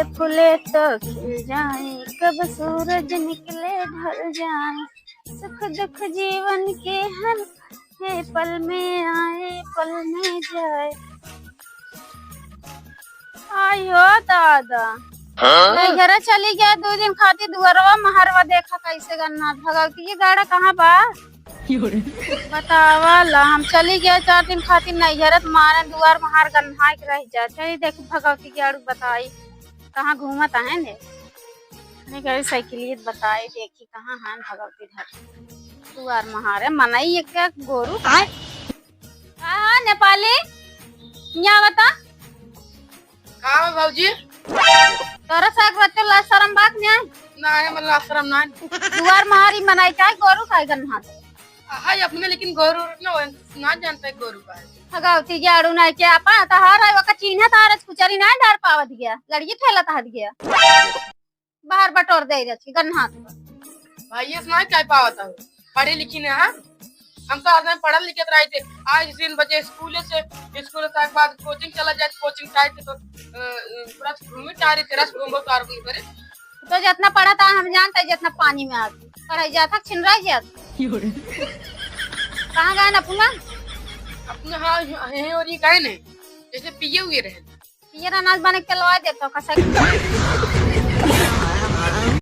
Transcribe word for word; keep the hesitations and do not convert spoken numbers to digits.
खुले तो खिल जाए, कब सूरज निकले ढल जाए, सुख दुख जीवन के हर, ये पल में आए, पल में जाए। आई हो दादा, हाँ? नैहरे चली गया दो दिन खातिर, दुअरवा महारवा देखा कैसे गन्ना। भगवती के गाड़ा कहाँ बा? बतावा ला, हम चली गए चार दिन खातिर नैहरे, त मारे दुआर महार गन्हाई के रह जा। चली देखी भगवती के आड़ू बताई, कहाँ घूमत है ने। नहीं कही साइकिलियत बताई, देखी कहाँ है भगवती घर। दुआर महारे मनई एक गोरू। आय। हाँ, हाँ, नेपाली, यहाँ बता। का हो भौजी? तोरा साग बच्चों लाज शरम बात नहीं? ना है, मतलब शरम ना है। दुआर महारी मनई चाहे गोरू खाए गन्हात। हाय, अपने लेकिन गोरू ना, ना जानता है गोरू का है। भगवती जाड़ू नहीं के आपा, तहार है, ओका चीन्हा तहार कुचरी नहीं डर पावत गया, लड़की खेलत हट गया। बाहर बटोर दे रही गन्हात। भाई, ये सुनाई क्या पावत है? पढ़े लिखी ना, हाँ? हम तो आज पढ़ल लिखत रहे थे। आज तीन बजे स्कूल से, स्कूल से के बाद कोचिंग चला जाए, कोचिंग जाए थे तो, अ, अ, रस घूमे चाह रहे थे, रस घूमो तो आर घूम करे। तो जितना पढ़ा था हम जानते हैं, जितना पानी में आके पढ़ाई जाता, छिन रह जाता। कहाँ गए ना अपना? अपना हाँ, यहीं और ये गए नहीं, जैसे पिए हुए रहे। पियर अनाज बने के लवा देता कसक।